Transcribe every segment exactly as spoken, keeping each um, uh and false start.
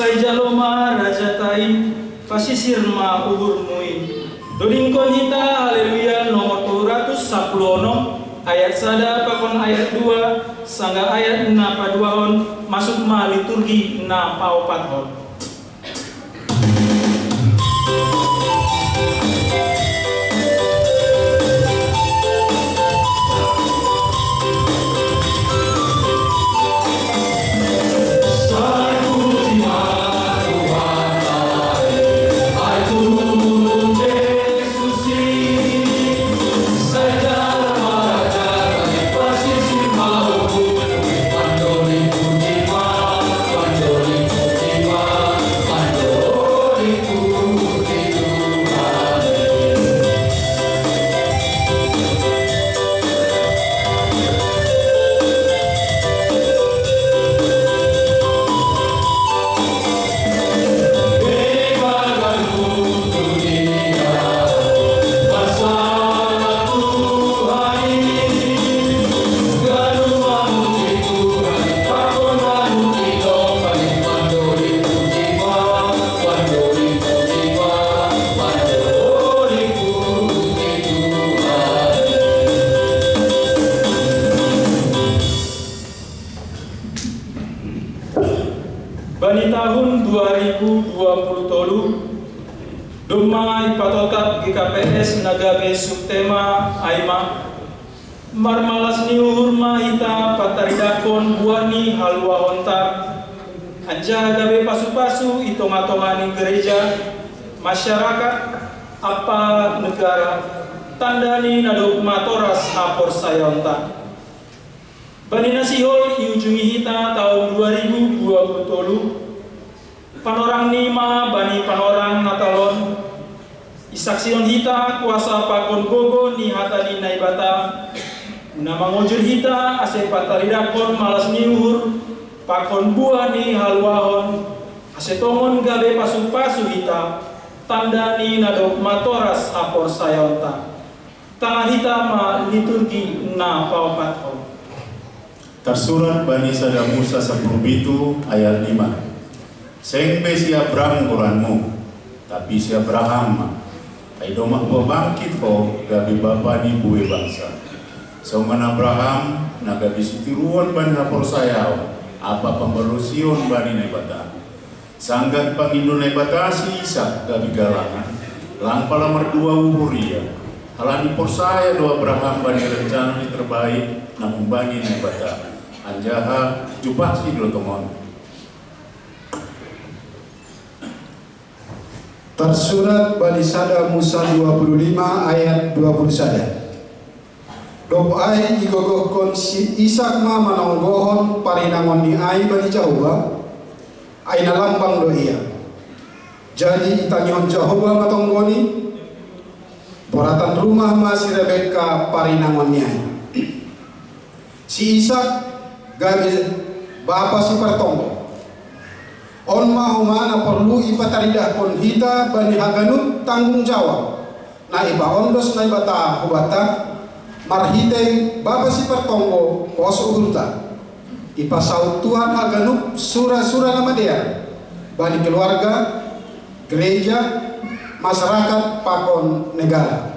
Sai jalo ma raja tai, pasisir ma uhur mui. Dodingkon hita Haleluya nomor tolu ratus sapuluh onom, ayat sada pakon ayat dua, sanggah ayat na paduahon, masuk ma liturgi na paopathon. Bani tahun dua ribu dua puluh tolu, domma ipatotap G K P S na gabe subtema ai ma, marmalas ni uhur ma hita pataridahon buah ni haluahonta, anjaha gabe pasu-pasu i tongah-tongah ni gareja, masyarakat, ampa negara, tanda ni na dob matoras haporsayaonta. Bani na sihol iujungi hita tahun dua ribu dua puluh tolu, panorang ni ma bani panorang Natal on, isaksihon hita kuasa pakon gogo ni hata ni Naibata, na mangojur hita ase pataridahon malas ni uhur pakon buah ni haluahon, ase tongon gabe pasu-pasu hita, tanda ni na dob matoras haporsayaonta. Tangah hita ma liturgi na paopathon. Tarsurat bani sada Musa sapuluh pitu ayat lima. Seng be si Abram goranmu, tapi si Abraham ma. Ai domma hupabangkit ho gabe bapa ni buei bangsa. Songon Abraham na gabe sitiruon bani haporsayaon ampa pambarusion bani Naibata. Sanggah ipangindo Naibata si Isak gabe galangan, lang pala mardua uhur ia, halani porsaya do Abraham bani rencana ni terbaik na humbani Naibata, anjaha jumpahsi do tongon. Tarsurat bani sada Musa dua puluh lima ayat dua puluh sada. Dob ai igogohkon si Isak ma manonggohon parinangonni ai bani Jahowa, ai na lambang do ia. Jadi itangihon Jahowa ma tonggoni, boratan rumah ma si Rebekka parinangonni ai. Si Isak gabe bapa sipartonggo. On ma homa na porlu ipataridahkon hita bani haganup tanggung jawab na ipaondos Naibata hubanta, marhitei bapa sipartonggo pos uhurta. Ipasaut Tuhan haganup sura-sura na madear bani keluarga, gereja, masyarakat pakon negara.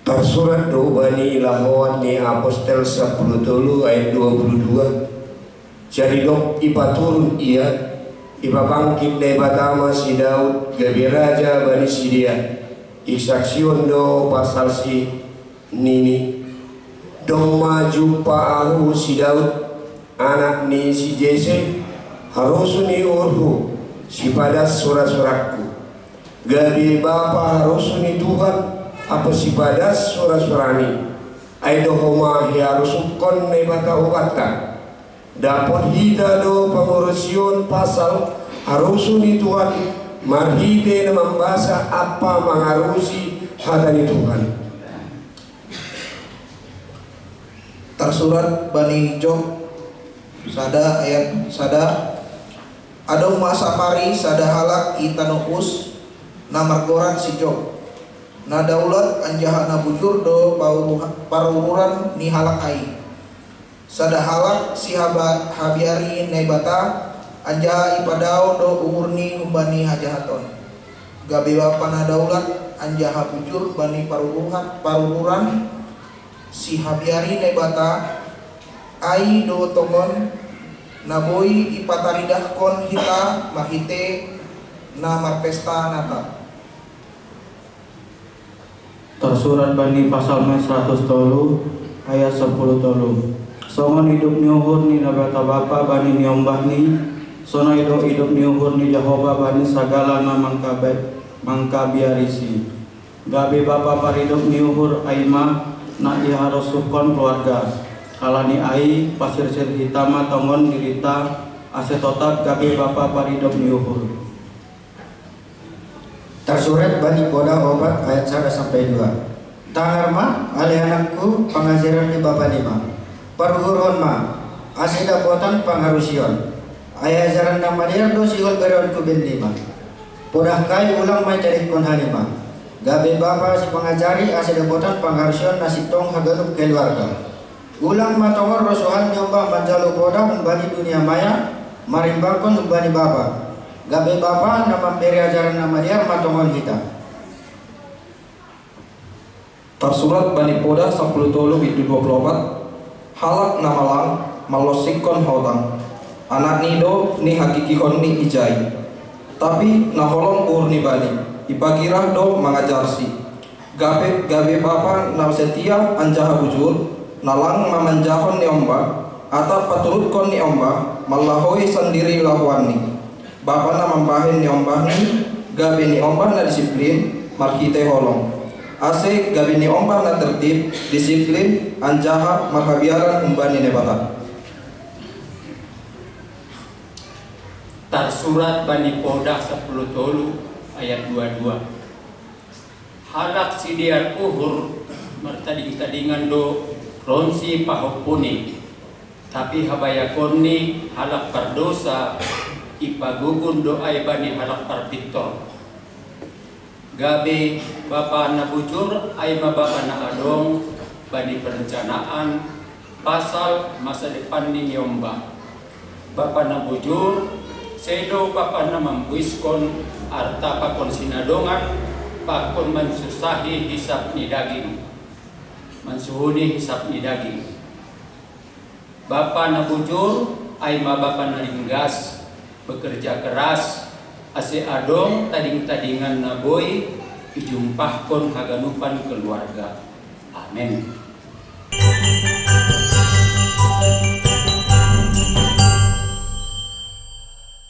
Tarsurat do bani Lahoan ni Apostel sapuluh tolu ayat dua puluh dua. Jadi dob ipaturun ia, ipabangkit Naibata ma si Daud gabe raja bani sidea. Isaksihon do pasalsi, nini: Domma jumpa ahu si Daud, anak ni si Jese, harosuh ni uhurhu, sipadas sura-surangku. Gabe bapa harosuh ni Tuhan, ampa sipadas sura-surani. Ai do homa iharosuhkon Naibata hubanta. Dapot hita do pangarusion pasal harosuh ni Tuhan marhitei na mambasa ampa mangarusi hata ni Tuhan. Tarsurat bani Job sada ayat sada. Adong ma sapari sada halak i tanoh Us, na margoran si Job. Na daulat anjaha na bujur do pauruha-, parururan ni halak ai. Sada halak si haba-, habiari Naibata, anjaha ipadao do uhurni humbani hajahaton. Gabe bapa na daulat, anjaha bujur bani paruruhan, parururan, si habiari Naibata, ai do tongon, na boi ipataridahkon hita marhite na marpesta Natal. Tarsurat bani Pasalme saratus tolu ayat sapuluh tolu. Songon idup ni uhur ni Naibata Bapa bani niombahni, sonai do idup ni uhur ni Jahowa bani sagala na mangkabe-, mangkabiarisi. Gabe bapa paridup ni uhur ai ma na iharosuhkon keluarga. Halani ai, pasirsir hita ma tongon dirita, ase totap gabe bapa paridup ni uhur. Tarsurat bani Podah opat ayat sada sampai dua. Tangar ma, ale anakku, pangajaran ni bapa nima. Paruhurhon ma, ase dapotan pangharusion. Ai ajaran na madear do sihol bereonku bennima. Podah kai ulang ma itadingkon hanima. Gabe bapa sipangajari ase dapotan pangharusion na sintong haganup keluarga. Ulang ma tongon rosuhan niombah manjalo podah humbani dunia maya, marimbangkon humbani bapa. Gabe bapa na mambere ajaran na madear ma tongon hita. Tarsurat bani Podah sapuluh tolu bindu dua puluh opat. Halak na malang, mallonsikkon hotang. Anakni do nihagigihonni ijai. Tapi na holong uhurni bani, ipagirah do mangajarsi. Gabe, gabe bapa na setia anjaha bujur, na lang mamanjahon niombah, atap paturutkon niombah, mallahohi sandiri lahoanni. Bapa na mambahen niombahni, gabe niombah na disiplin, marhite holong. Ase gabe niombah na tertib, disiplin, anjaha marhabiaran humbani Naibata. Tarsurat bani Podah sapuluh tolu ayat dua dua. Halak sidear uhur martading-tadingan do ronsi pahompuni, tapi habayakonni halak pardosa ipagugun do ai bani halak parpintor. Gabe bapa na bujur ai ma bapa na adong bani perencanaan pasal masa depan ni niombah. Bapa na bujur, sedo bapa na mambuiskon arta pakon sinadongan, pakon mansusahi hisap ni daging, mansuhuni hisap ni daging. Bapa na bujur ai ma bapa na ringgas, bekerja keras, ase adong tading-tadingan na boi ijumpahkon haganupan keluarga. Amen.